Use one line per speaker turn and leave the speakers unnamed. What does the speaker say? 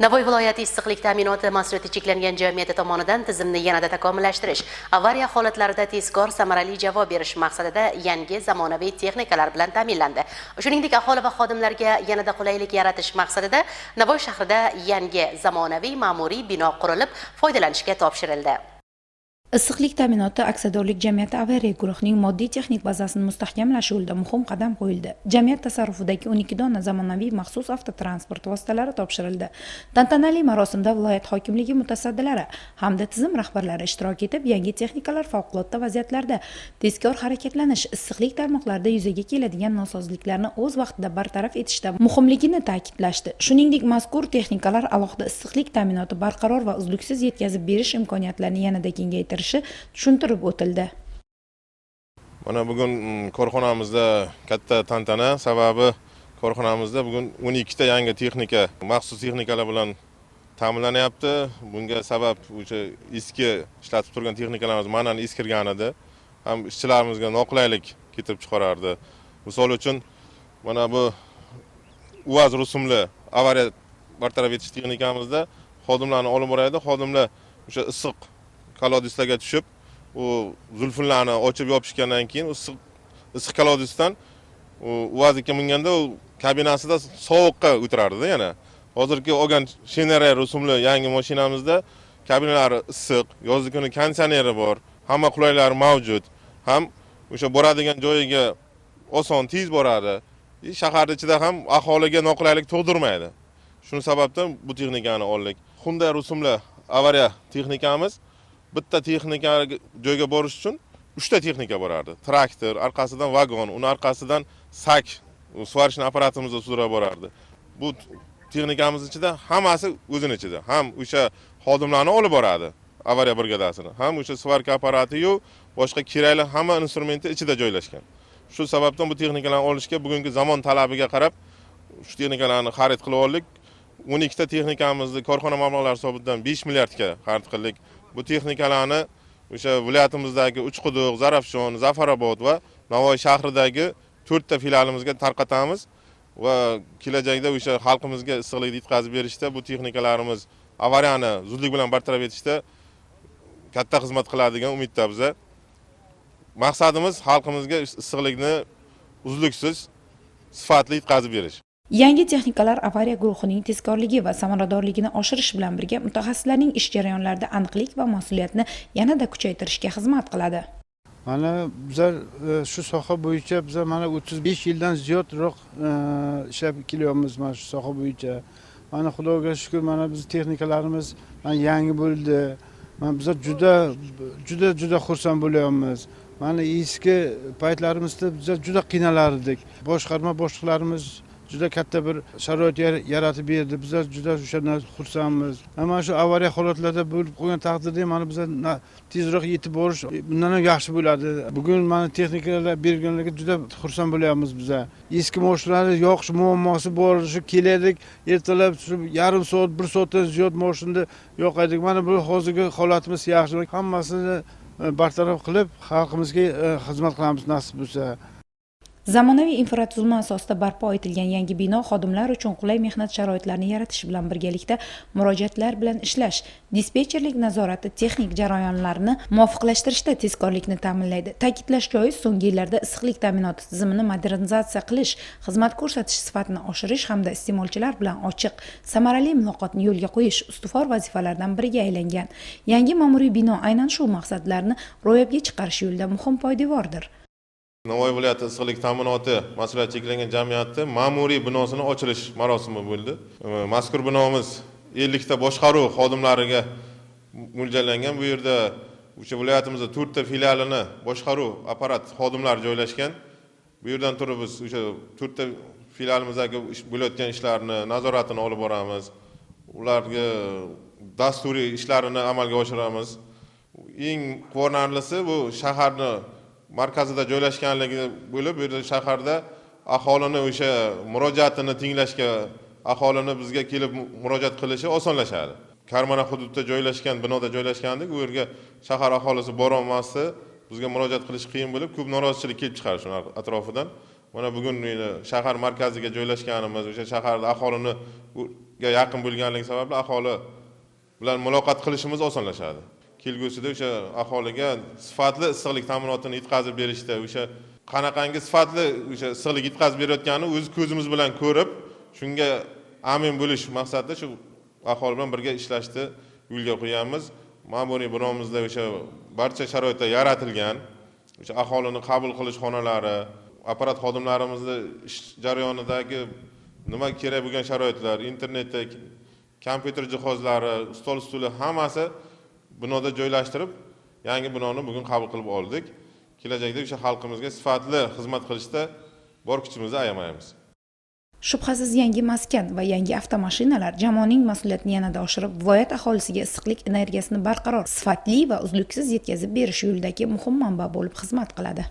Navoiy viloyati issiqlik ta'minoti mas'uliyati cheklangan jamiyati tomonidan tizimni yanada takomillashtirish, avariya holatlarida tezkor, samarali javob berish maqsadida yangi zamonaviy texnikalar bilan ta'minlandi. Shuningdek, aholi va xodimlarga yanada qulaylik yaratish maqsadida Navoiy shahrida yangi zamonaviy ma'muriy bino qurilib, foydalanishga topshirildi.
Issiqlik ta'minoti aksiyadorlik jamiyati avariya guruhining moddiy texnik bazasini mustahkamlash yo'lida muhim qadam qo'yildi. Jamiyat tasarrufidagi 12 dona zamonaviy maxsus avtotransport vositalari topshirildi. Tantanali marosimda viloyat hokimligi mutasaddilari hamda tizim rahbarlari ishtirok etib, yangi texnikalar favqulodda vaziyatlarda tezkor harakatlanish, issiqlik tarmoqlarida yuzaga keladigan nosozliklarni o'z vaqtida bartaraf etishda muhimligini ta'kidlashdi. Shuningdek, mazkur texnikalar alohida issiqlik ta'minoti barqaror va uzluksiz yetkazib berish imkoniyatlarini yanada kengaytirishi tushuntirib o'tildi.
Mana bugun korxonamizda katta tantana, sababi korxonamizda bugun 12 ta yangi texnika, maxsus texnikalar bilan ta'minlanyapti. Bunga sabab o'sha eski ishlatib turgan texnikalarimiz ma'nan eskirgan edi, ham ishchilarimizga noqulaylik keltirib chiqarardi. Misol uchun, mana bu UAZ rusumli avariya bartaraf etish texnikamizda xodimlarni olib boradi, xodimlar o'sha issiq kolodislarga tushib, u zulfinlarni ochib yopishgandan keyin issiq kolodisdan u UAZga minganda u kabinasida sovuqqa o'tirardi yana. Hozirgi olgan Shenere rusumli yangi mashinamizda kabinalari issiq, yozgi kuni konditsioneri bor, hamma qulayliklari mavjud. Ham o'sha boradigan joyiga oson, tez boradi. Shahar ichida ham aholiga noqulaylik tug'dirmaydi. Shu sababdan bu texnikani oldik. Hyundai rusumli avariya texnikamiz bitta texnika joyga borish uchun 3 ta texnika borardi. Traktor, orqasidan vagon, uni orqasidan sak, svarishni apparatimizni sudrab borardi. Bu texnikamiz ichida hammasi o'zini ichida. Ham o'sha xodimlarni olib boradi, avariya brigadasini, ham o'sha svarka apparati-yu boshqa kerakli hamma instrumenti ichida joylashgan. Shu sababdan bu texnikalarni olishga bugungi zamon talabiga qarab shu texnikalarni xarid qilib oldik. 12 ta texnikamizni korxona mablag'lari hisobidan 5 milliardga xarid qildik. Bu texnikalarni o'sha viloyatimizdagi Uchquduq, Zarafshon, Zafarobod va Navoiy shahridagi 4 ta filialimizga tarqatamiz va kelajakda o'sha xalqimizga issiqlikni yetkazib berishda bu texnikalarimiz avariyani zudlik bilan bartaraf etishda katta xizmat qiladigan umidda biz. Maqsadimiz xalqimizga issiqlikni uzluksiz, sifatli yetkazib berish.
Yangi texnikalar avariya guruhining tezkorligi va samaradorligini oshirish bilan birga mutaxassislarning ish jarayonlarida aniqlik va mas'uliyatni yanada kuchaytirishga xizmat qiladi.
Mana bizlar shu soha bo'yicha bizlar mana 35 yildan ziyodroq ishlab kelyapmiz mana shu soha bo'yicha. Mana Xudoga shukr, mana biz texnikalarimiz mana yangi bo'ldi. Mana bizlar juda juda juda xursand bo'lyapmiz. Mana eski paytlarimizda bizlar juda qiynalardik. Boshqarma boshliqlarimiz juda katta bir sharoit yaratib berdi. Bizlar juda o'shandan xursandmiz. Mana shu avariya holatlarda bo'lib qolgan taqdirda mana bizlar tezroq yetib borish bundan ham yaxshi bo'ladi. Bugun mana texnikalar berganligiga juda xursand bo'lyapmiz bizlar. Eski mashinalar yoqish muammosi bor, shu kelardik, ertalab shu yarim soat, 1 soatdan ziyod mashinada yoqardik. Mana bu hozirgi holatimiz yaxshi. Hammasini bartaraf qilib xalqimizga xizmat qilamiz nasib bo'lsa.
Zamonaviy infratuzilma asosida barpo etilgan yangi bino xodimlar uchun qulay mehnat sharoitlarini yaratish bilan birgalikda murojaatlar bilan ishlash, dispetcherlik nazorati texnik jarayonlarni muvofiqlashtirishda tezkorlikni ta'minlaydi. Ta'kidlash joiz, so'nggi yillarda issiqlik ta'minoti tizimini modernizatsiya qilish, xizmat ko'rsatish sifatini oshirish hamda iste'molchilar bilan ochiq, samarali muloqotni yo'lga qo'yish ustuvor vazifalardan biriga aylangan. Yangi ma'muriy bino aynan shu maqsadlarni ro'yobga chiqarish yo'lida muhim poydevordir.
Navoiy viloyati issiqlik ta'minoti mas'uliyati cheklangan jamiyati ma'muriy binosini ochilish marosimi bo'ldi. Mazkur binomiz 50 ta boshqaruv xodimlariga mo'ljallangan. Bu yerda o'sha viloyatimizda 4 ta filialini boshqaruv apparat xodimlari joylashgan. Bu yerdan turib biz o'sha 4 ta filialimizdagi bo'layotgan ishlarni nazoratini olib boramiz. Ularga dasturiy ishlarini amalga oshiramiz. Eng quvonarlisi bu shaharni markazida joylashganligi bo'lib, bu yerda shaharda aholini o'sha murojaatini tinglashga, aholini bizga kelib murojaat qilishi osonlashadi. Karmana hududida joylashgan binoda joylashgandik, u yerga shahar aholisi bora olmasdi, bizga murojaat qilish qiyin bo'lib, ko'p norozichilik kelib chiqardi shuni atrofidan. Mana bugun shahar markaziga joylashganimiz, o'sha shaharda aholini yaqin bo'lganligi sababli aholi bilan muloqot qilishimiz osonlashadi. Kelgusida o'sha aholiga sifatli issiqlik ta'minotini yetkazib berishda o'sha qanaqangi sifatli o'sha issiqlik yetkazib berayotganini o'z ko'zimiz bilan ko'rib, shunga amin bo'lish maqsadida shu aholi bilan birga ishlashni yo'lga qo'yamiz. Ma'muriy binomizda o'sha barcha sharoitlar yaratilgan, o'sha aholini qabul qilish xonalari, apparat xodimlarimizni ish jarayonidagi nima kerak bo'lgan sharoitlar, internetda, kompyuter jihozlari, stol stuli hammasi binoda joylashtirib, yangi binoni bugun qabul qilib oldik. Kelajakda o'sha xalqimizga sifatli xizmat qilishda bor kuchimizni ayamaymiz.
Shubhasiz, yangi maskan va yangi avtomashinalar jamoaning mas'uliyatini yanada oshirib, viloyat aholisiga issiqlik energiyasini barqaror, sifatli va uzluksiz yetkazib berish yo'lidagi muhim manba bo'lib xizmat qiladi.